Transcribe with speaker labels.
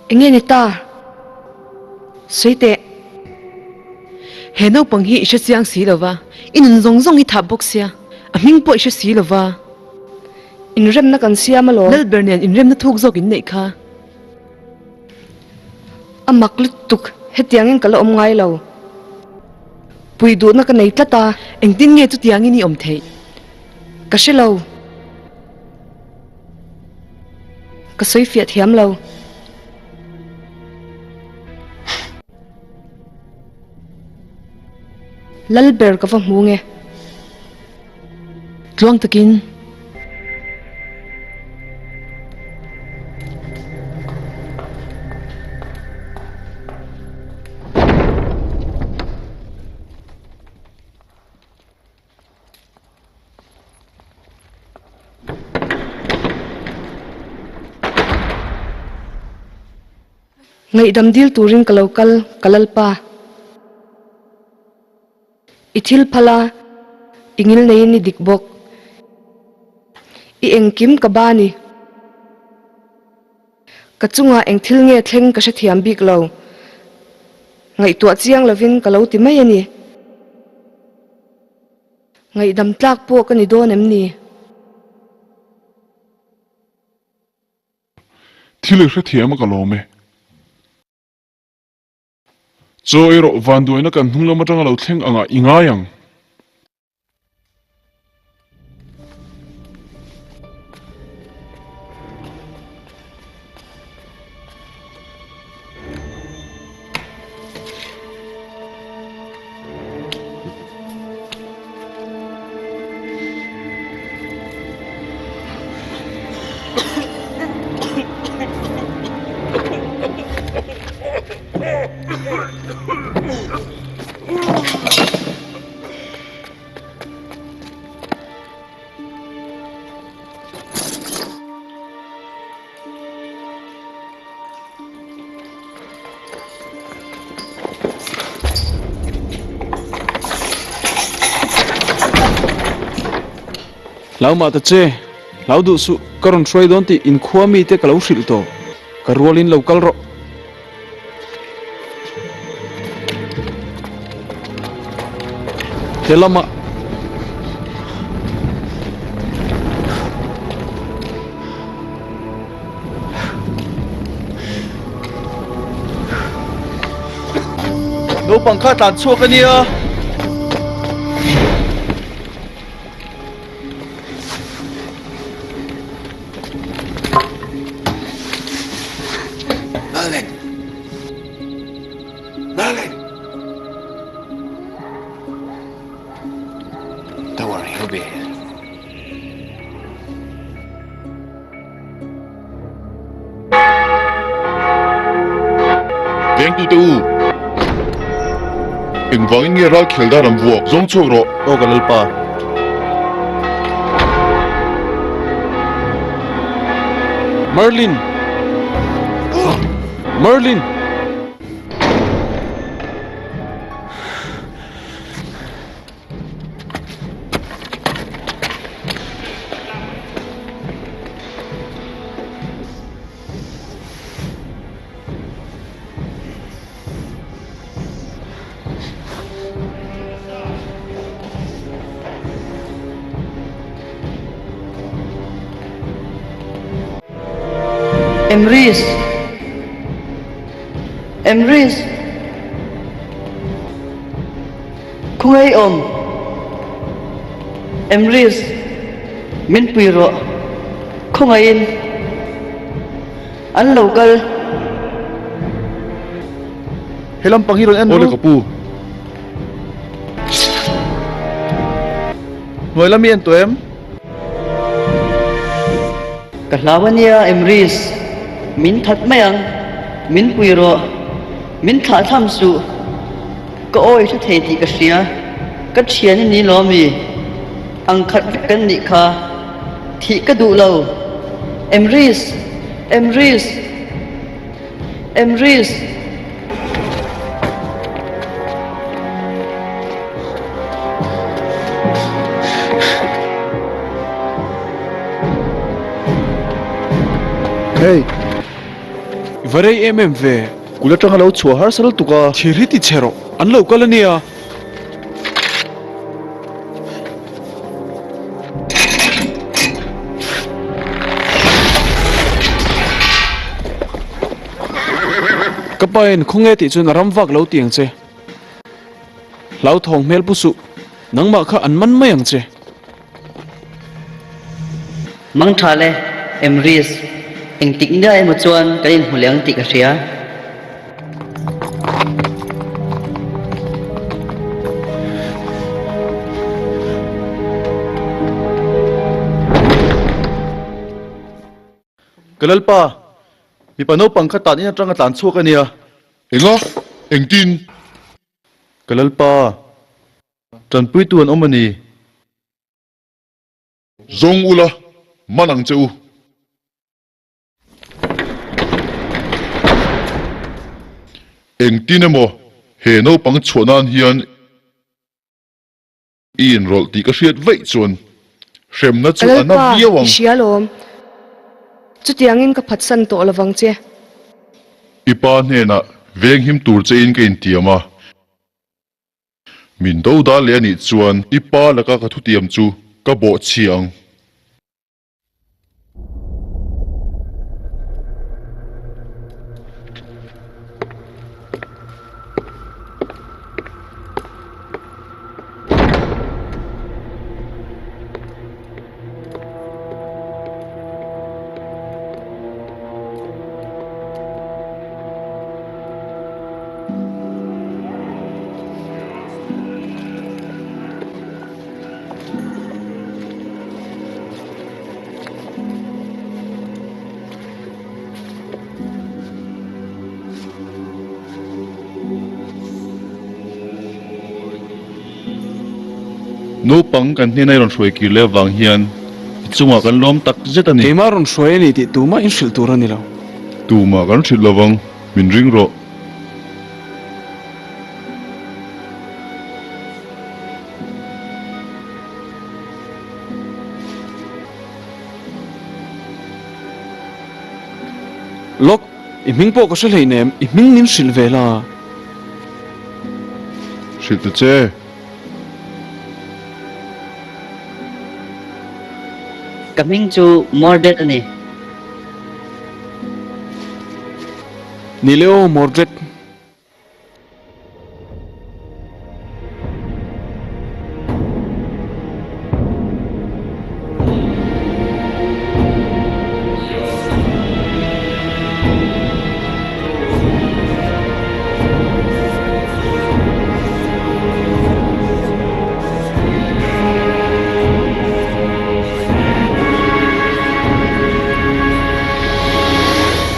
Speaker 1: Enge ni ta? Sawi teh.
Speaker 2: He naupang hi i hre chiang si lo va, i nun zawng zawng hi thah bawk sia, a hming pawh i hre si lo va.
Speaker 1: Inremna kan siam alawm.
Speaker 2: Lalber nen inremna thuk zawk in neih kha.
Speaker 1: A mak lutuk, hetiangin ka la awm ngai lo. Pui duhna ka nei tlat a.
Speaker 2: Engtin nge chutiangin i awm theih?
Speaker 1: Ka hre lo. Ka sawi fiah thiam lo. Lal ber ka va hmu nge.
Speaker 2: Tluang takin.
Speaker 1: Ngaihdam dil turin ka lo kal, ka Lalpa. I thil phal a, i ngil neiin i dik bawk. I engkim ka ba ni. Ka chungah eng thil nge thleng ka hrethiam bik lo. Ngaihtuah chiang lovin ka lo ti mai a ni. Ngaihdam tlak pawh ka ni dawn em ni?
Speaker 3: Thil i hrethiam a ka lawm e. Chaw erawh vanduaina kan hnung lam atanga lo thleng angah i ngai ang.
Speaker 4: Hlau mah ta che, hlau duh suh, ka rawn hruai dawn tih inkhua mite ka lo hrilh tawh, ka rualin lo kal rawh. He lamah. Naupang kha tlan chhuak a nia.
Speaker 5: Merlin! Merlin! Don't worry, he'll be here.
Speaker 3: Vengtute u, engvangin nge ral khel dan an vuak? Zawng chhuak rawh.
Speaker 4: Aw ka Lalpa. Merlin! Merlin!
Speaker 6: Emrys! Emrys! Khawngaih awm? Emrys, min pui rawh. Khawngaihin an lo kal.
Speaker 4: He lampang hi rawn en ru.
Speaker 3: Awle ka pu.
Speaker 4: Hnuai lam i en tawh em?
Speaker 6: Ka hlau a nia Emrys, min that mai ang, min pui rawh, min thlah tham suh, ka awi hre thei tih ka hria, ka thian i ni lo ami, ang khat vek kan nih kha, thih ka duh lo, Emrys, Emrys, Emrys.
Speaker 4: Hey! I va rei em em ve.
Speaker 5: Kul atanga lo chhuah harsa lutuk a.
Speaker 4: Thir hi ti chhe rawh, an lo kal a nia. Ka pa in khawnge tih chuan a ram vak lo ti ang che. Hlauthawng hmel pu suh, nangmah kha an man mai ang che.
Speaker 6: Mang tha le, Emrys, engtik nia emaw chuan kan inhmu leh ang tih ka hria.
Speaker 5: Ka Lalpa, mipa naupang kha tan in atanga tlan chhuak a nia.
Speaker 7: Enga? Engtin?
Speaker 5: Ka Lalpa, tanpuitu an awm a ni.
Speaker 7: Zawng ula, man ang che u. Engtin emaw he naupang chhuah nan hian i inrawlh tih ka hriat vaih chuan hremna
Speaker 1: Ka
Speaker 7: chu a na
Speaker 1: Lalpa,
Speaker 7: viau
Speaker 1: i
Speaker 7: ang.
Speaker 1: hria lawm. Chutiangin ka phatsan tawh lovang che.
Speaker 7: I pa hnenah venghim tur chein ka intiam a. Min do dal leh a nih chuan i pa laka ka thutiam chu ka bawh chhia ang. Naupang kan hnena i rawn hruai kir leh avang hian i chungah kan lawm tak zet a ni.
Speaker 4: Keimah rawn hruai a ni tih tumah in hrilh tur a ni lo.
Speaker 7: Tumah kan hrilh lovang, min ring rawh.
Speaker 4: Lawk, i hming pawh ka hre hleinem, i hming min hrilh ve la.
Speaker 7: Hrilh ta che.
Speaker 6: Ka hming chu Mordred a ni.
Speaker 4: Ni le aw Mordred.